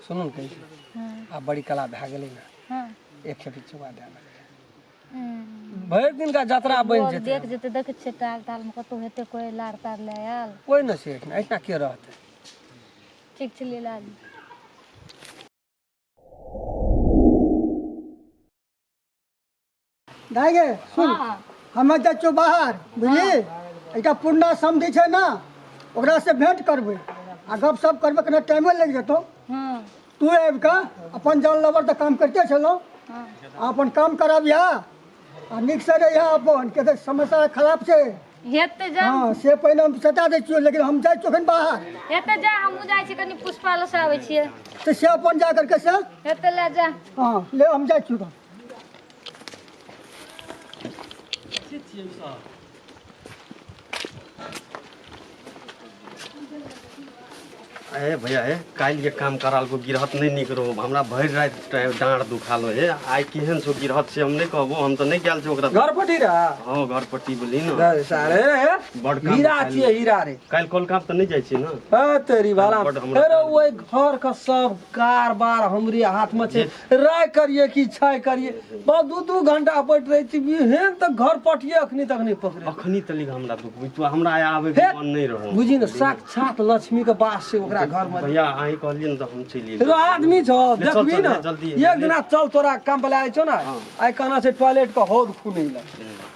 सुनू ने कहै छी हँ आब बड़ी कला भए गेलै ने हँ एक खेपी चुआ दए देबै हम्म। भरि दिन का जतरा बनि लोग जेतै देख जेतै देखै छियै टाल तालमे कतहु हेतै कोइ लार तार लए आयल कोइ नहि छै एहिठिना एहिठिना के रहतै ठीक छै ले ला ली। दाइ गे सुन हँ हमे जाइ छियौ बाहर बुझली एकटा पुरना समधि छै ने ओकरासँ भेँट करबै आ गपशप करबै कने टाइमो लागि जेतौ हँ तू आबि कऽ अपन जान लबर तऽ काम करिते छलहुँ हँ आ अपन काम कराबिह आ नीकसँ रहिह अपन किया तऽ समस्या खराब छै हेतै जा हँ से पहिने हम सता दै छियौ लेकिन हम जाइ छियौ एखन बाहर हेतै जा हमहूँ जाइ छी कनि पुष्पा लग से आबै छियै तऽ से अपन जा करके से हेतै ले जा हँ ले हम जाइ छियौ तऽ ए भैया ए काल्हि जे काम करालको गिरहत नहि नीक रहो हमरा भरि राति डाँड़ दुखाल हे आइ केहन छौ गिरहत से हम नहि कहबो हम तऽ नहि गेल छी ओकरा घर पटी रहा हँ घर पट्टी बोली ने सारे बड़ काम हीरा काल्हि। छियै हीरा रे काल्हि कोलकाम तऽ नहि जाइ छी ने हे तेरी भाला बड हमरा अरे ओहि घर के सब कारबार हमरे हाथ में छै राय करिए कि छाय करिए बस दू दू घंटा बैठ रहे छी एहन तऽ घर पटिए अखनी तक नहीं पकड़े अखनी तलिक हमरा दुख तू हमरा आइ आबै के हे, मन नहि रहौ बुझी ने साक्षात लक्ष्मी के वास छै ओकरा घर में भैया अहीं कहलियै ने तऽ हम चलि रो आदमी छौ ले, चल, देखबी चल, ने ले, जल्दी, एक दिना चल तोरा काम पर लाए छौ ना हाँ। आइ कहना छै टॉयलेट के हौद खुनै ला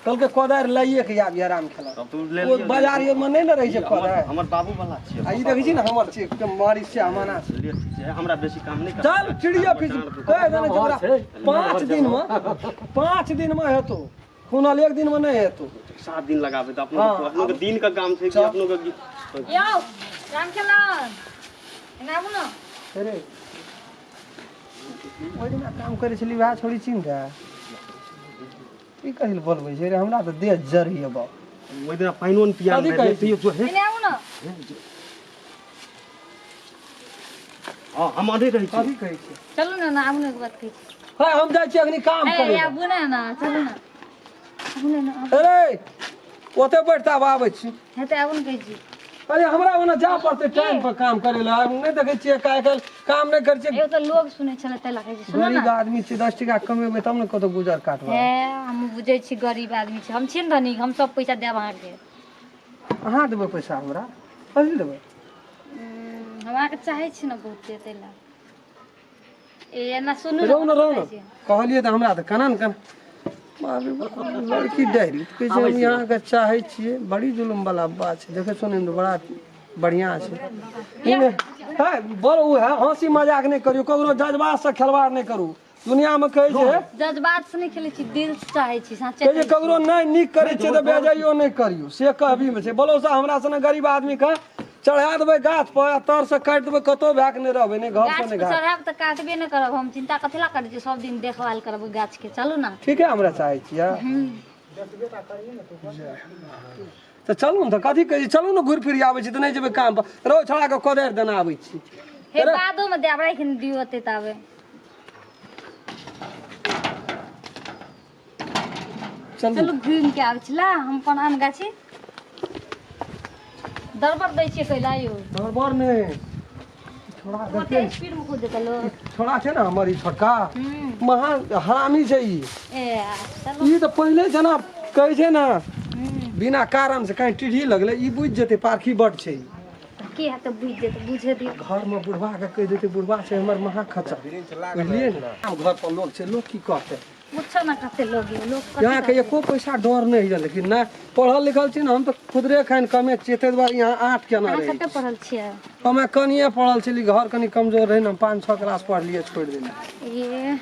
कहलकै कोदारि लाइए के आबि आराम खेला तब तू ले ओ लिअ। बाजार मे नहि ने रहै छै हमर कोदारि हमर बाबू वाला छियै आ ई देखै छी ने हमर छी एकदम मारिश छै अमाना छै ले, ठीक छै हमरा बेसी काम नहि चल चिड़िया फिस कह देने छै ओकरा 5 दिन मे 5 दिन मे हेतौ खुनल एक दिन मे नहि हेतौ 7 दिन लगाबै तऽ अपनो हाँ। अपनो के दिन के काम छै कि अपनो के यौ राम खेलौन एना आबू ने अरे ओहि दिना काम करै छली वएह छोड़ी चिन्ह रे ई कथी लए बोलबै छै रे हमरा तऽ देह जरैए बाप ओहि दिना पानिओ ने पिया कथी कहै छी? जो हे एने आबू ने हँ हम अधे रहै छी कथी कहै छै चलू ने ने आबू ने एक बात कहै छी है हम जाइ छी अखनी काम ए करै लए। आबू ने ने चलू ने आबू ने ने आबू। अरे ओते बैठता आब आबै छी हेतै आबू ने कहै छी अरे हमरा ओना जा पड़तै टाइम पर काम करै लए हम नहि देखै छियै आइ काल्हि काम नहि करै छियै एगो तऽ लोग सुनै छलै ताहि लए कहै छी सुनू गरीब ने आदमी छियै 10 टका कमेबै तब ने कतौ गुजर काटबै हे हम बुझै छी गरीब आदमी छी हम छी ने धनिक हम सब पैसा देब अहाँके अहाँ देबै पैसा हमरा कथी लए देबै हम अहाँके चाहै छी ने बहुते ताहि लए ए एना सुनू ने रहू ने रहू ने सुनै छी। कहलियै तऽ हमरा तऽ केना ने केना बाप रे बाप, लड़की डायरी कहै छै हम अहाँके चाहै छियै बड़ी जुलुम वाला बात छै देखै सुनैमे तऽ बड़ा बढ़िआँ छै ई नहि है बड़ ओ है हँसी मजाक नहि करियौ ककरो जज्बातसँ खेलवाड़ नहि करू दुनियामे कहै छै जज्बात से नहि खेलै छी दिल से चाहै छी साँचे कहै छै ककरो नहि नीक करै छियै तऽ बेजाइयो नहि करियौ से कहबीमे छै बलोसा हमरा सने गरीब आदमीके चढ़ा देबै गाछ पर आ तर से काटि देबै कतौ भए कऽ नहि रहबै नहि घर गाछ पर नहि पर घाट चढ़ायब तऽ काटबे नहि करब हम चिंता कथी ला करै छी सब दिन देखभाल करब ओहि गाछ के चलू ने ठीके हमरा चाहै छियै तऽ चलू ने तऽ कथी कहै छी चलू ने घुरि फिर आबै छी तऽ नहि जेबै काम पर रौ छोड़ा के कोदारि देना आबै छी हे बादो में देब राखि ने दियौ ओते ताबे चलू चलू घुमि के आबै छी ला हम अपन आम गाछी दरबर दै छियै कैला यौ दरबर नहि छोड़ा ओते देखियौ स्पीड में कूद जेतै लोग छोड़ा छै ने हमर ई छोटका महा हरामी छै ई ए चलू ई तऽ पहिले जेना कहै छै ने बिना कारण से कहीं टीढ़ी लगलै ई बुझि जेतै पारखी बड छै ई। की हेतै बुझि जेतै बुझे दियौ घरमे बुढ़वा के कहि देतै बुढ़वा छै हमर महा खच्चर बुझलियै ने आम घर पर लोग छै लोग की कहतै पूछो ना कते लोग यौ लोग कथी यहाँके एको पैसा डर नहि होइए लेकिन नहि पढ़ल लिखल छी ने हम तऽ खुदरे खान कमे छियै ताहि दुआरे यहाँ आठ केना अहाँ रहै कते पढ़ल छियै हमे कनिए पढ़ल छली घर कनि कमजोर रहै ने हम 5 6 क्लास पढ़लियै छोड़ि देलियै ए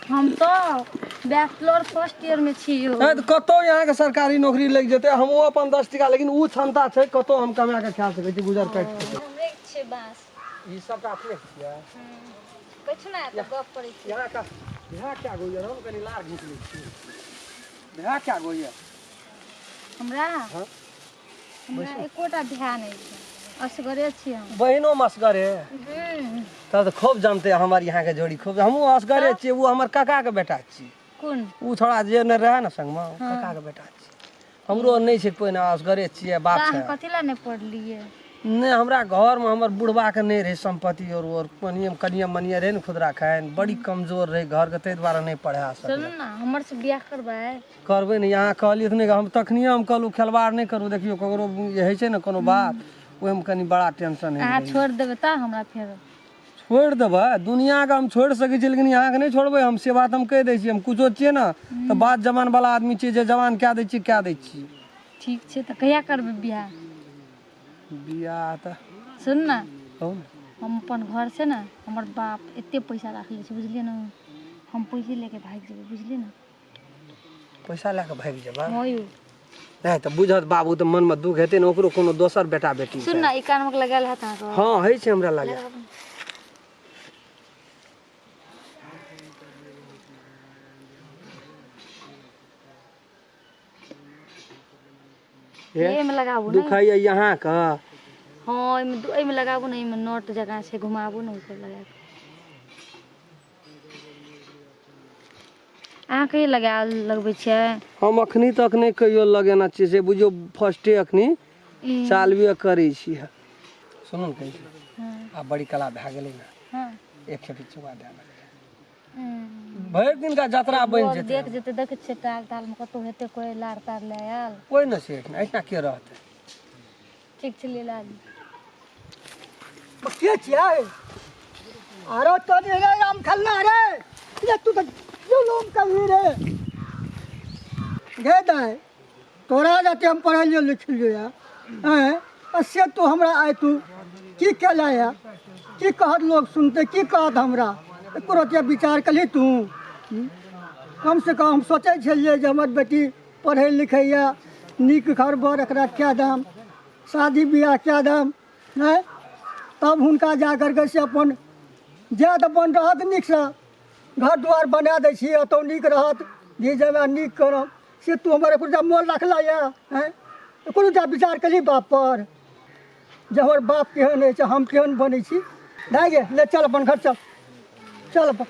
हम तऽ बैचलर फर्स्ट ईयर में छी यौ नहि तऽ कतहु यहाँके सरकारी नौकरी लागि जेतै हमहूँ अपन 10 टका लेकिन ओ क्षमता छै कतहु हम कमा कऽ खा सकै छी गुजर काटि सकै छी हमरे छै बाँस ई सबटा अपने छियै किछु नहि तऽ गप करै छी यहाँ का यहाँ क्या गो ये हम कनि लार घीच लै छी यहाँ क्या गो ये हमरा हाँ। हमरा एकोटा ध्यान नहि छै असगरे छी हम बहिनो मसगरे तब तऽ खूब जमते हमर यहाँ के जोड़ी खूब हमहूँ असगरे छियै ओ हमर काका के बेटा छियै कोन ओ थोड़ा जे नहि रहै ने संगमे ओ काका के बेटा छियै हमरो नहि छै कोइ ने असगरे छियै बाप तऽ छै अहाँ कथी लए नहि पढ़लियै नहि, हमरा घरमे हमर बुढ़बाके नहि रहै सम्पत्ति और कनिए कनिए मनिए रहै ने खुदरा खाइन, बड़ी कमजोर रहै घरके, ताहि दुआरे नहि पढ़ा चलू सकलै। ने हमर से बियाह करबै? करबै ने। यहाँ कहलियै तऽ नहि, हम तखनिए हम कहलहुँ खेलबाड़ नहि करू। देखियौ, ककरो जे होइ छै ने कोनो बात, ओहिमे कनि बड़ा टेंशन होइ। अहाँ छोड़ि देबै तऽ हमरा फेर छोड़ि देबै? दुनिआँके हम छोड़ि सकै छी, लेकिन अहाँके नहि छोड़बै हम, से बात हम कहि दै छी। हम कुछो छियै ने तऽ बात जवानवला आदमी छियै, जे जवान कए दै छियै, कए दै छियै। ठीक छै, तऽ कहिया करबै बियाह? बियाह तऽ सुन ने, कहू ने। हम अपन घर से ने, हमर बाप एते पैसा राखले छै, बुझलियै ने? हम पैसे लेके भागि जेबै, बुझलियै ने? पैसा लए कऽ भागि जेबै? हँ यौ। नहि तऽ बुझत बाबू तऽ मनमे दुःख हेतै ने, ओकरो कोनो दोसर बेटा बेटी सुन छै। ने, ई कानमे लगायल हैत अहाँके? हँ, होइ छै हमरा लगे। हे, एहिमे लगाबू ने। दुखाइए यहाँके? हँ, एहिमे लगाबू ने, एहिमे नट जकाँ छै, घुमाबू ने ओ सब लगा कऽ। अहाँ कहियो लगा लगबै छियै? हम अखनी तक नहि कहियो लगेने छियै, से बुझियौ फर्स्टे अखनी ई चालुए करै छी। सुनू ने, कहै छी। हँ। आब बड़ी कला भए गेलै ने। हँ। एक खेपी चुआ दए देबै, हम्म। भरि दिनका जतरा बनि लोग जेतै। देख जेतै, देखै छियै टाल तालमे कतहु हेतै कोइ लार तार लए आयल। कोइ नहि छै एहिठिना, एहिठिना के रहतै? ठीक छै, ले ला। के छियै? अरे तो रे राम खेलना रे, ये तू तऽ जुलूम कभी रे। गे दाइ, तोरा जाते हम पढ़लियो लिखलियो या आँय, आ से तू हमरा आइ तू की केला या? की कहत लोग सुनते, की कहत हमरा? एको रतिया विचार कली तू? हम्म? कम से कम हम सोचै छलियै जे हमर बेटी पढ़ै लिखैया, नीक घर बर एकरा कए दाम, शादी बियाह कए दाम नहि, तब हुनका जा करके से अपन जायत, अपन रहत नीकसँ, घर दुआर बना दै छी, एतौ नीक रहत, जी जमाए नीक करब। से तू हमर एको मोल रखला यऽ? आँय, एको टा विचार कली बाप पर जे हमर बाप केहन अछि, हम केहन बनै छी? दाइ गे, ले चल अपन घर, चल चल अपन।